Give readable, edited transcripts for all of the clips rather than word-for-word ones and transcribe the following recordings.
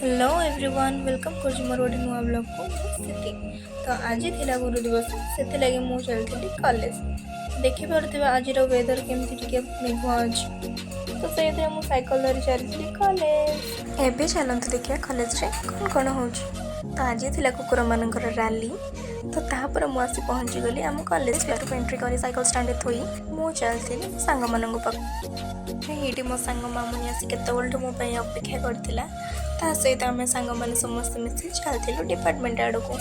Hello everyone, welcome କରୁଛି ମୋର ଗୋଟେ ନୂଆ ବ୍ଲଗ୍କୁ। ମୁଁ ସ୍ଥିତି। ତ ଆଜି ଥିଲା ଗୁରୁ ଦିବସ, ସେଥିଲାଗି ମୁଁ ଚାଲିଥିଲି କଲେଜ। ଦେଖିପାରୁଥିବା ଆଜିର ୱେଦର କେମିତି ଟିକେ ମେଘୁଆ ଅଛି। ତ ସେଇଥିରେ ମୁଁ ସାଇକେଲ ଧରି ଚାଲିଥିଲି କଲେଜ। ଏବେ ଚାଲନ୍ତୁ ଦେଖିବା କଲେଜରେ କ'ଣ କ'ଣ ହେଉଛି। ତ ଆଜି ଥିଲା କୁକୁରମାନଙ୍କର ରାଲି। ତ ତାପରେ ମୁଁ ଆସି ପହଞ୍ଚିଗଲି ଆମ କଲେଜ ଭିତରକୁ। ଏଣ୍ଟ୍ରି କରି ସାଇକେଲ ଷ୍ଟାଣ୍ଡରେ ଥୋଇ ମୁଁ ଚାଲିଥିଲି ସାଙ୍ଗମାନଙ୍କ ପାଖକୁ। ଏଇଠି ମୋ ସାଙ୍ଗ ମାମୁନି ଆସି କେତେବେଳଠୁ ମୋ ପାଇଁ ଅପେକ୍ଷା କରିଥିଲା। ତା ସହିତ ଆମେ ସାଙ୍ଗମାନେ ସମସ୍ତେ ମିଶି ଚାଲିଥିଲୁ ଡିପାର୍ଟମେଣ୍ଟ ଆଡ଼କୁ।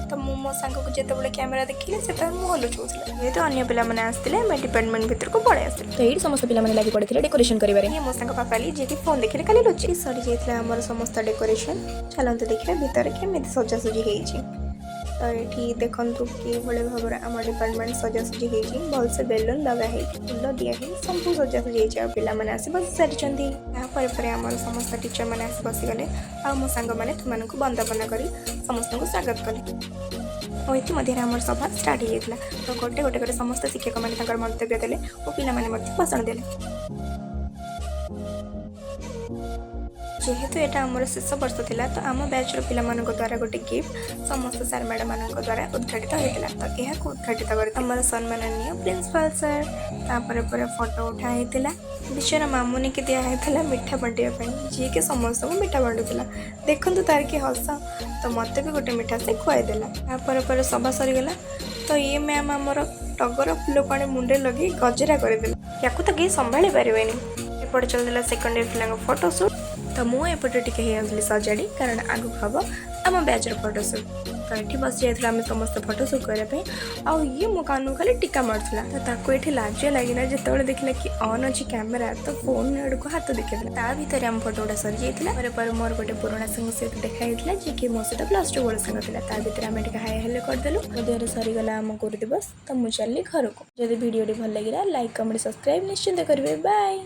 ତ ମୁଁ ମୋ ସାଙ୍ଗକୁ ଯେତେବେଳେ କ୍ୟାମେରା ଦେଖିଲି, ସେତେବେଳେ ମୁହଁ ଲୁଚଉଥିଲା। ଯେହେତୁ ଅନ୍ୟ ପିଲାମାନେ ଆସିଥିଲେ, ଆମେ ଡିପାର୍ଟମେଣ୍ଟ ଭିତରକୁ ପଳେଇ ଆସିଲୁ। ତ ଏଇଠି ସମସ୍ତ ପିଲାମାନେ ଲାଗି ପଡ଼ିଥିଲେ ଡେକୋରେସନ କରିବାରେ। ଇଏ ମୋ ସାଙ୍ଗ ପାପାଲି, ଯିଏକି ଫୋନ୍ ଦେଖିଲେ ଖାଲି ଲୁଚି। ସରିଯାଇଥିଲା ଆମର ସମସ୍ତ ଡେକୋରେସନ୍। ଚାଲନ୍ତୁ ଦେଖିବା ଭିତରେ କେମିତି ସଜାସଜି ହେଇଛି। ତ ଏଠି ଦେଖନ୍ତୁ କିଭଳି ଭାବରେ ଆମ ଡିପାର୍ଟମେଣ୍ଟ ସଜାସଜି ହେଇଛି। ଭଲସେ ବେଲୁନ୍ ଲଗା ହେଇକି, ଫୁଲ ଦିଆ ହେଇ ସବୁ ସଜାସଜି ହେଇଛି ଆଉ ପିଲାମାନେ ଆସି ବସି ସାରିଛନ୍ତି। ତାପରେ ପରେ ଆମର ସମସ୍ତ ଟିଚର ମାନେ ଆସି ବସିଗଲେ ଆଉ ମୋ ସାଙ୍ଗମାନେ ସେମାନଙ୍କୁ ବନ୍ଦାପନା କରି ସମସ୍ତଙ୍କୁ ସ୍ୱାଗତ କଲେ। ଆଉ ଏଥିମଧ୍ୟରେ ଆମର ସଭା ଷ୍ଟାର୍ଟ ହେଇଯାଇଥିଲା। ତ ଗୋଟେ ଗୋଟେ କରି ସମସ୍ତ ଶିକ୍ଷକମାନେ ତାଙ୍କର ମନ୍ତବ୍ୟ ଦେଲେ ଓ ପିଲାମାନେ ମଧ୍ୟ ଭାଷଣ ଦେଲେ। ଯେହେତୁ ଏଇଟା ଆମର ଶେଷ ବର୍ଷ ଥିଲା, ତ ଆମ ବ୍ୟାଚ୍ର ପିଲାମାନଙ୍କ ଦ୍ୱାରା ଗୋଟେ ଗିଫ୍ଟ ସମସ୍ତ ସାର୍ ମ୍ୟାଡ଼ାମମାନଙ୍କ ଦ୍ୱାରା ଉଦ୍ଘାଟିତ ହୋଇଥିଲା। ତ ଏହାକୁ ଉଦ୍ଘାଟିତ କରି ଆମର ସମ୍ମାନନୀୟ ପ୍ରିନ୍ସିପାଲ ସାର୍। ତାପରେ ପରେ ଫଟୋ ଉଠା ହେଇଥିଲା। ବିଚରା ମାମୁନିକି ଦିଆ ହେଇଥିଲା ମିଠା ବାଣ୍ଟିବା ପାଇଁ, ଯିଏକି ସମସ୍ତଙ୍କୁ ମିଠା ବାଣ୍ଟୁଥିଲା। ଦେଖନ୍ତୁ ତାର କି ହସ। ତ ମୋତେ ବି ଗୋଟେ ମିଠା ସେ ଖୁଆଇଦେଲା। ତାପରେ ପରେ ସଭା ସରିଗଲା। ତ ଇଏ ମ୍ୟାମ୍ ଆମର ଟଗର ଫୁଲକୁ ଆଣି ମୁଣ୍ଡରେ ଲଗେଇ ଗଜରା କରିଦେଲା। ୟାକୁ ତ କେହି ସମ୍ଭାଳି ପାରିବେନି। ଏପଟେ ଚାଲିଥିଲା ସେକେଣ୍ଡ ଇୟର ପିଲାଙ୍କ ଫଟୋ ସୁଟ୍। ତ ମୁଁ ଏପଟେ ଟିକେ ହେଇଯାଉଥିଲି ସଜାଡ଼ି, କାରଣ ଆଗକୁ ହବ ଆମ ବ୍ୟାଚ୍ର ଫଟୋ ସୁଟ୍। ତ ଏଠି ବସି ଯାଇଥିଲୁ ଆମେ ସମସ୍ତେ ଫଟୋ ସୁଟ୍ କରିବା ପାଇଁ। ଆଉ ଇଏ ମୋ କାନକୁ ଖାଲି ଟୀକା ମାରୁଥିଲା। ତ ତାକୁ ଏଠି ଲାଜ ଲାଗିଲା, ଯେତେବେଳେ ଦେଖିଲା କି ଅନ୍ ଅଛି କ୍ୟାମେରା, ତ ଫୋନ୍ ଆଡ଼କୁ ହାତ ଦେଖେଇଦେଲା। ତା ଭିତରେ ଆମ ଫଟୋ ଗୁଡ଼ା ସରିଯାଇଥିଲା। ପରେ ପରେ ମୋର ଗୋଟେ ପୁରୁଣା ସାଙ୍ଗ ସହିତ ଦେଖା ହେଇଥିଲା, ଯିଏକି ମୋ ସହିତ ପ୍ଲସ୍ 2 ବେଳ ସାଙ୍ଗ ଥିଲା। ତା ଭିତରେ ଆମେ ଟିକେ ହାଇ ହେଲୋ କରିଦେଲୁ। ମଧ୍ୟରେ ସରିଗଲା ଆମ ଗୁରୁ ଦିବସ। ତ ମୁଁ ଚାଲିଲି ଘରକୁ। ଯଦି ଭିଡ଼ିଓଟି ଭଲ ଲାଗିଲା, ଲାଇକ୍, କମେଣ୍ଟ, ସବସ୍କ୍ରାଇବ୍ ନିଶ୍ଚିନ୍ତ କରିବେ। ବାଏ।